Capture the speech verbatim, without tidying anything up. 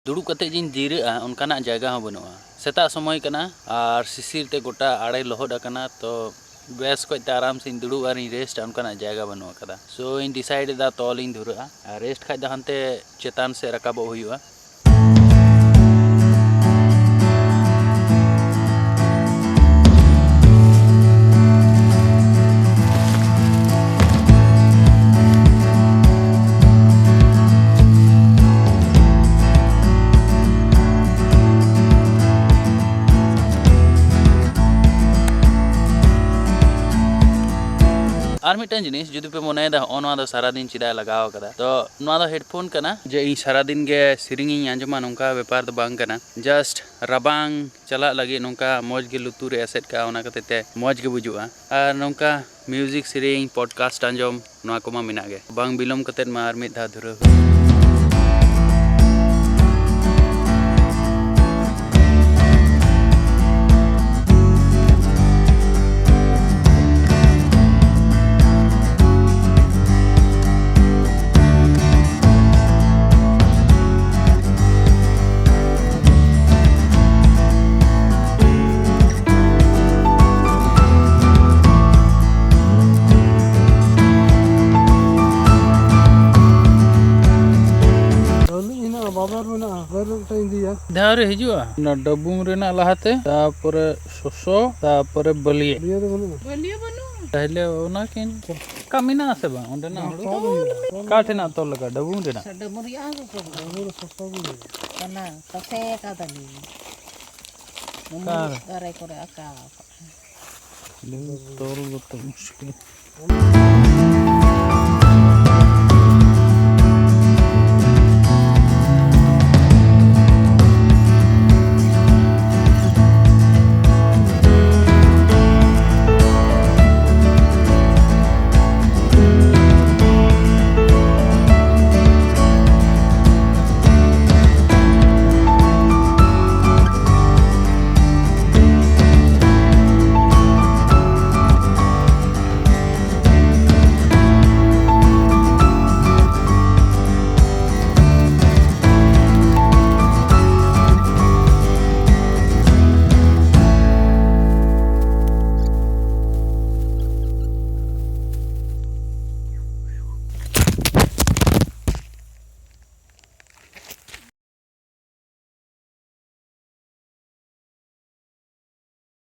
ᱫᱩᱲᱩᱵ ᱠᱟᱛᱮ ᱡᱤᱧ ᱡᱤᱨᱟᱹᱜᱼᱟ, ᱚᱱᱠᱟᱱᱟᱜ ᱡᱟᱭᱜᱟ ᱦᱚᱸ ᱵᱟᱹᱱᱩᱜᱼᱟ᱾ ᱥᱮᱛᱟᱜ ᱥᱚᱢᱚᱭ ᱠᱟᱱᱟ ᱟᱨ ᱥᱤᱥᱤᱨ ᱛᱮ ᱜᱚᱴᱟ ᱟᱲᱮ ᱞᱚᱦᱚᱫ ᱟᱠᱟᱱᱟ, ᱛᱚ ᱵᱮᱥ ᱠᱚᱡ ᱛᱮ ᱟᱨᱟᱢ ᱥᱮᱧ ᱫᱩᱲᱩᱵ ᱟᱨᱤᱧ ᱨᱮᱥᱴᱟ, ᱚᱱᱠᱟᱱᱟᱜ ᱡᱟᱭᱜᱟ ᱵᱟᱹᱱᱩᱜ ᱟᱠᱟᱫᱟ᱾ ᱥᱳ ᱤᱧ ᱰᱤᱥᱟᱭᱤᱰ ᱮᱫᱟ ᱛᱚᱞ ᱤᱧ ᱫᱷᱩᱨᱟᱹᱜᱼᱟ, ᱟᱨ ᱨᱮᱥᱴ ᱠᱷᱟᱡ ᱫᱚ ᱦᱟᱱᱛᱮ ᱪᱮᱛᱟᱱ ᱥᱮᱫ ᱨᱟᱠᱟᱵᱚᱜ ᱦᱩᱭᱩᱜᱼᱟ᱾ ᱟᱨ ᱢᱤᱫᱴᱟᱝ ᱡᱤᱱᱤᱥ, ᱡᱩᱫᱤ ᱯᱮ ᱢᱚᱱᱮᱭᱮᱫᱟ ᱦᱚᱸᱜᱼᱚ ᱱᱚᱣᱟ ᱫᱚ ᱥᱟᱨᱟᱫᱤᱱ ᱪᱮᱫᱟᱜ ᱮ ᱞᱟᱜᱟᱣ ᱟᱠᱟᱫᱟ, ᱛᱚ ᱱᱚᱣᱟ ᱫᱚ ᱦᱮᱰᱯᱷᱳᱱ ᱠᱟᱱᱟ ᱡᱮ ᱤᱧ ᱥᱟᱨᱟᱫᱤᱱ ᱜᱮ ᱥᱮᱨᱮᱧ ᱤᱧ ᱟᱸᱡᱚᱢᱟ, ᱱᱚᱝᱠᱟ ᱵᱮᱯᱟᱨ ᱫᱚ ᱵᱟᱝ ᱠᱟᱱᱟ᱾ ᱡᱟᱥᱴ ᱨᱟᱵᱟᱝ ᱪᱟᱞᱟᱜ ᱞᱟᱹᱜᱤᱫ ᱱᱚᱝᱠᱟ ᱢᱚᱡᱽ ᱜᱮ ᱞᱩᱛᱩᱨ ᱨᱮ ᱮᱥᱮᱫ ᱠᱟᱜᱼᱟ, ᱚᱱᱟ ᱠᱷᱟᱹᱛᱤᱨ ᱛᱮ ᱢᱚᱡᱽ ᱜᱮ ᱵᱩᱡᱩᱜᱼᱟ᱾ ᱟᱨ ᱱᱚᱝᱠᱟ ᱢᱤᱭᱩᱡᱤᱠ, ᱥᱮᱨᱮᱧ, ᱯᱚᱰᱠᱟᱥᱴ ᱟᱸᱡᱚᱢ, ᱱᱚᱣᱟ ᱠᱚᱢᱟ ᱢᱮᱱᱟᱜ ᱜᱮ᱾ ᱵᱟᱝ ᱵᱤᱞᱚᱢ ᱠᱟᱛᱮᱫ ᱢᱟ ᱟᱨ ᱢᱤᱫ ᱫᱷᱟᱣ ᱫᱷᱩᱨᱟᱹᱣ ᱦᱩᱭᱩᱜ᱾ ᱵᱟᱹᱞᱤ ᱦᱮᱱᱟᱜᱼᱟ, ᱵᱟᱵᱮᱨ ᱢᱮᱱᱟᱜᱼᱟ, ᱵᱟᱵᱮᱨ ᱢᱤᱫᱴᱟᱝ ᱤᱫᱤᱭᱟ᱾ ᱫᱷᱟᱣ ᱨᱮ ᱦᱤᱡᱩᱜᱼᱟ, ᱚᱱᱟ ᱰᱟᱹᱵᱩᱝ ᱨᱮᱱᱟᱜ ᱞᱟᱦᱟᱛᱮ, ᱛᱟᱯᱚᱨᱮ ᱥᱚᱥᱚ, ᱛᱟᱯᱚᱨᱮ ᱵᱟᱹᱞᱤᱭᱟᱹ᱾ ᱵᱟᱹᱞᱤᱭᱟᱹ ᱫᱚ ᱵᱟᱹᱱᱩᱜᱼᱟ᱾ ᱵᱟᱹᱞᱤᱭᱟᱹ ᱵᱟᱹᱱᱩᱜᱼᱟ᱾ ᱛᱟᱦᱞᱮ ᱚᱱᱟ ᱠᱤᱱ ᱚᱱᱠᱟ ᱢᱮᱱᱟᱜ ᱟᱥᱮ ᱵᱟᱝ ᱚᱸᱰᱮᱱᱟᱜ ᱦᱩᱲᱩ? ᱛᱚᱞ ᱦᱩᱭᱩᱜᱼᱟ᱾ ᱚᱠᱟ ᱴᱷᱮᱱᱟᱜ ᱛᱚᱞ ᱞᱮᱠᱟ, ᱰᱟᱹᱵᱩᱝ ᱨᱮᱱᱟᱜ? ᱰᱟᱹᱵᱩᱝ ᱨᱮᱭᱟᱜ ᱦᱚᱸ ᱥᱚᱥᱚ ᱵᱟᱹᱱᱩᱜᱼᱟ᱾ ᱰᱟᱹᱵᱩᱝ ᱨᱮ ᱥᱚᱥᱚ ᱜᱮ ᱦᱩᱭᱩᱜᱼᱟ᱾ ᱚᱱᱟ ᱛᱟᱥᱮ ᱠᱟᱫᱟᱞᱤᱧ᱾ ᱚᱠᱟ ᱨᱮ? ᱫᱟᱨᱮ ᱠᱚᱨᱮ ᱟᱠᱟ ᱟᱠᱟᱫ᱾ ᱰᱟᱹᱵᱩᱝ ᱛᱚᱞ ᱜᱚᱛᱚ ᱢᱩᱥᱠᱤᱞ᱾